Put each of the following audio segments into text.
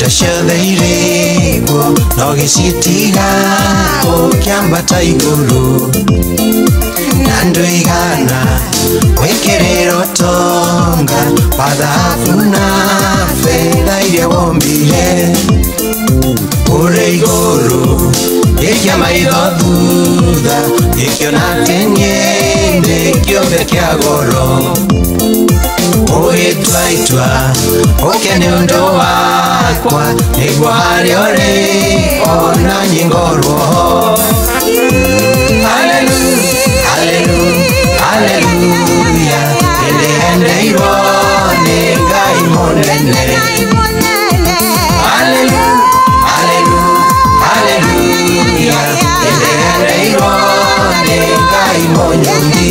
Indo ciothe irĩ kuo no gĩcitiga ũkĩambata igũrũ na ndũigana gwĩkĩrĩra ũtonga wa thahabu na betha iria wombire ũrĩ igũrũ gĩkia maitho thutha gĩkĩona atĩ niĩ ndĩ kĩũmbe kĩa goro ũgĩtua itua ũke nĩ ũndũ wakwa nĩguo harĩa ũrĩ ona niĩ ngorwo ho. Hallelujah, hallelujah, hallelujah, nĩndĩendeirwo nĩ Ngai mũnene. Hallelujah, hallelujah, hallelujah, nĩndĩendeirwo nĩ Ngai mũnyũmbi.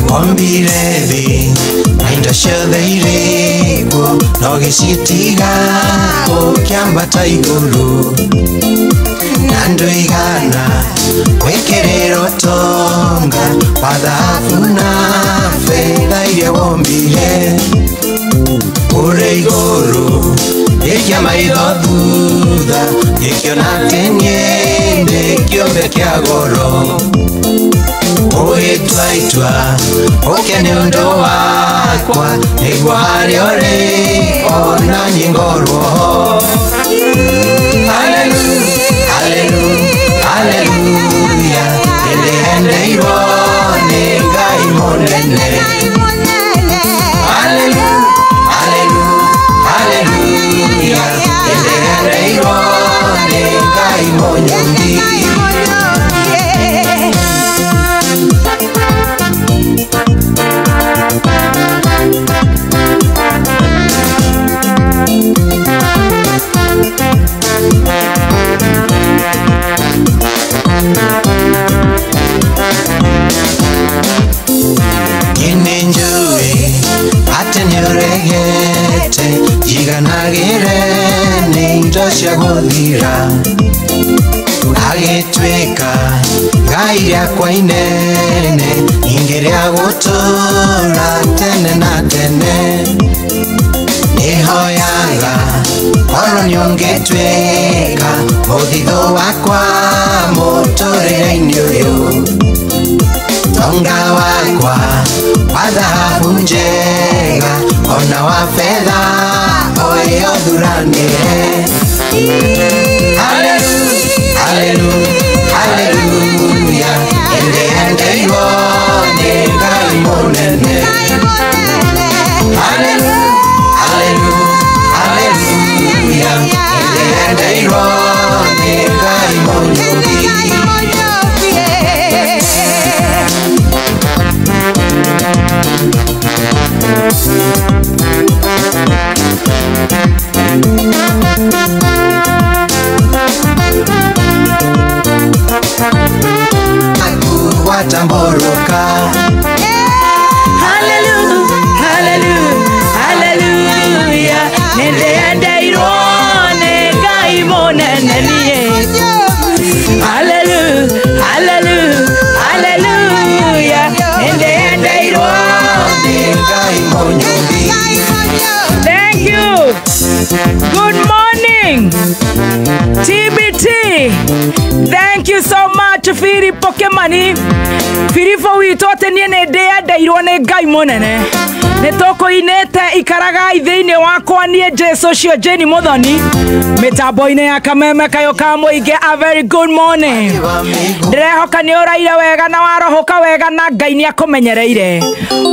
Wombire thĩ na indo ciothe irĩ kuo no gĩcitiga ũkĩambata igũrũ na ndũigana gwĩkĩrĩra ũtonga wa thahabu na betha iria wombire ũrĩ igũrũ gĩkia maitho thutha gĩkĩona atĩ niĩ ndĩ kĩũmbe kĩa goro ũgĩtua itua ũke nĩ ũndũ wakwa nĩguo harĩa ũrĩ ona niĩ ngorwo ho. Hallelujah, hallelujah, hallelujah, nĩndĩendeirwo nĩ Ngai mũnene. Hallelujah, hallelujah, hallelujah, nĩndĩendeirwo nĩ Ngai mũnyũmbi. Niĩ nĩnjũĩ atĩ nĩũregete njiganagĩre nĩ indo cia gũthira agĩtuĩka Ngai rĩakwa inene ningĩ rĩa gũtũũra tene na tene nĩhoyaga korwo nĩũngĩtuĩka mũthithũ wakwa mũtũrĩre-inĩ ũyũ tonga wakwa wa thahabu njega ona wa betha o ĩyo thuranĩre. Hallelujah, hallelujah, hallelujah, nĩndĩendeirwo nĩ Ngai mũnene. Hallelujah, hallelujah, hallelujah, nĩndĩendeirwo nĩ Ngai mũnyũmbi. Watamboroka. Hallelujah, hallelujah, hallelujah, nĩndĩendeirwo nĩ Ngai mũnene niĩ. Hallelujah, hallelujah, hallelujah, nĩndĩendeirwo nĩ Ngai mũnyũmbi. Thank you. Good morning, TBT. Thank you so much, Philip Kimani. Philip witũ atĩ niĩ nĩ ndĩendeirwo nĩ Ngai mũnene. Nĩ tũkũinĩte ikaragai thĩinĩ wakwa niĩ Jesu ũcio Jane Muthoni mĩtambo-inĩ ya kameme kayo ka mũingĩ. A very good morning. Ndĩrehoka nĩ ũraire wega na warohoka wega na Ngai nĩ akũmenyereire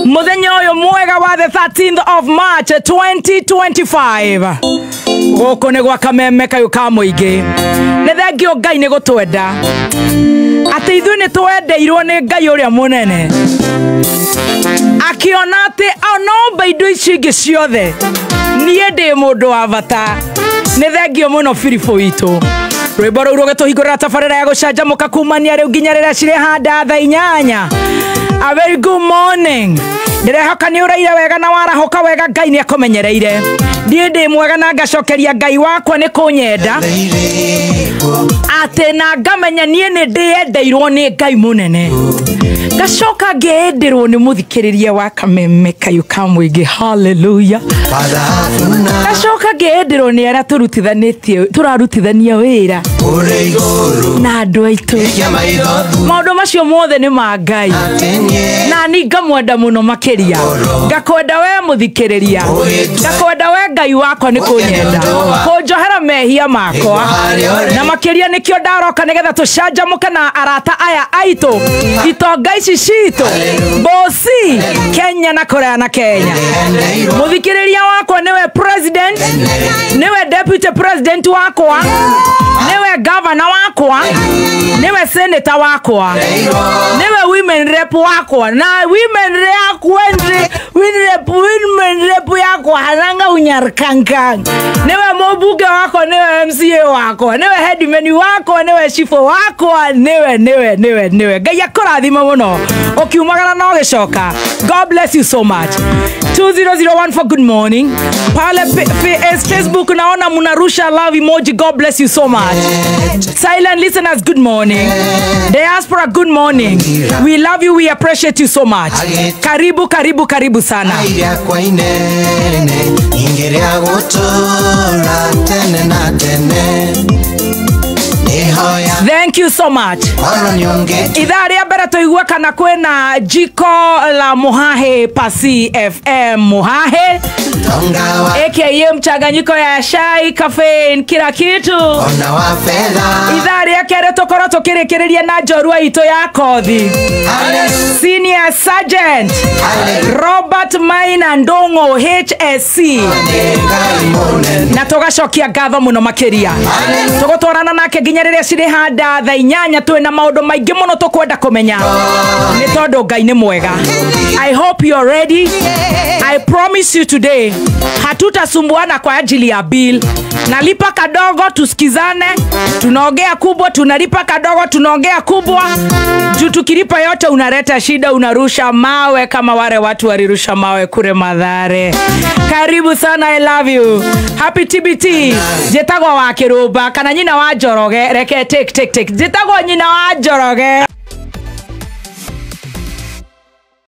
mũthenya ũyũ mwega wa the 13th of March 2025. Gũkũ nĩ gwa Kameme kayũ ka mũingĩ. Nĩ thengio Ngai nĩ gũtwenda. Atĩ ithuĩ nĩ twendeirwo nĩ Ngai ũrĩa mũnene. Akiona atĩ onomba indo ici ingĩ ciothe niĩ ndĩ mũndũ wa bata. Nĩ thengio mũno Biribũ witũ. Rwĩmbo rũu rũgĩtũhingũrĩra tabarĩra ya gũcanjamũka kumania rĩu nginya rĩrĩa cirĩhanda thaa 8. A very good morning. Ndĩrehoka nĩ ũraire wega na warahũka wega, Ngai nĩ akũmenyereire. Niĩ ndĩ mwega na ngacokeria Ngai wakwa nĩ kũnyenda. Atĩ na ngamenya niĩ nĩ ndĩyendeirwo nĩ Ngai mũnene. Ngacoka ngeyenderwo nĩ mũthikĩrĩria wa Kameme kayũ ka mũingĩ. Hallelujah. Ngacoka ngeyenderwo nĩ arĩa tũrutithanĩtie, tũrarutithania wĩra na andũ aitũ. Maũndũ macio mothe nĩ ma Ngai. Na ni ngamwenda mũno makĩria. Ngakwenda we mũthikĩrĩria. Ngakwenda we Ngai wakwa nĩ kũnyenda. Kũnjohera mehia makwa. Na makĩria nĩkĩo ndaroka nĩgetha tũcanjamũke na arata aya aitũ. Itonga ici citũ. Bosi Kenya na kũraya na Kenya. Mũthikĩrĩria wakwa nĩwe president, nĩwe deputy president wakwa, nĩwe governor wakwa, nĩwe senator wakwa, nĩwe women rep wakwa. Na women rep women rep yakwa haranga unyarkankang. Nĩwe mũmbunge wakwa, nĩwe MCA wakwa, nĩwe headman wakwa, nĩwe chief wakwa, nĩwe nĩwe nĩwe nĩwe. Ngai akũrathime mũno ũkiumagara na ũgĩcoka. God bless you so much. 2001 for good morning. Pale Facebook naona mnarusha love emoji. God bless you so much. Silent listeners, good morning. Diaspora, good morning. We love you, we appreciate you so much. Karibu, karibu, karibu sana. Thank you so much. Ithaa rĩa mbere tũigue kana kwĩna jiko la Muhahe Pasi FM Muhahe aka mchanganyiko ya chai, caffeine, kila kitu. Ithaa rĩa kerĩ tũkorwo tũkĩrĩkĩrĩria na njorua itũ ya kothi, Senior Sergeant Robert Maina Ndongo HSC, na tũgacokia ngatho mũno makĩria. Tũgũtwarana nake nginya rĩrĩa cirĩhanda thaa 8. Twĩna maũndũ maingĩ mũno tũkwenda kũmenya nĩ tondũ Ngai nĩ mwega. I hope you're ready. I promise you today hatutasumbuana kwa ajili ya bill. Nalipa kadogo tusikizane, tunaongea kubwa, tunalipa kadogo tunaongea kubwa. Juu tukilipa yote unaleta shida, unarusha mawe kama wale watu walirusha mawe kule Mathare. Karibu sana, I love you. Happy TBT. Njĩtagwo wa Kĩrũmba kana nyina wa Njoroge. Reke take take take. Njĩtagwo nyina wa Njoroge.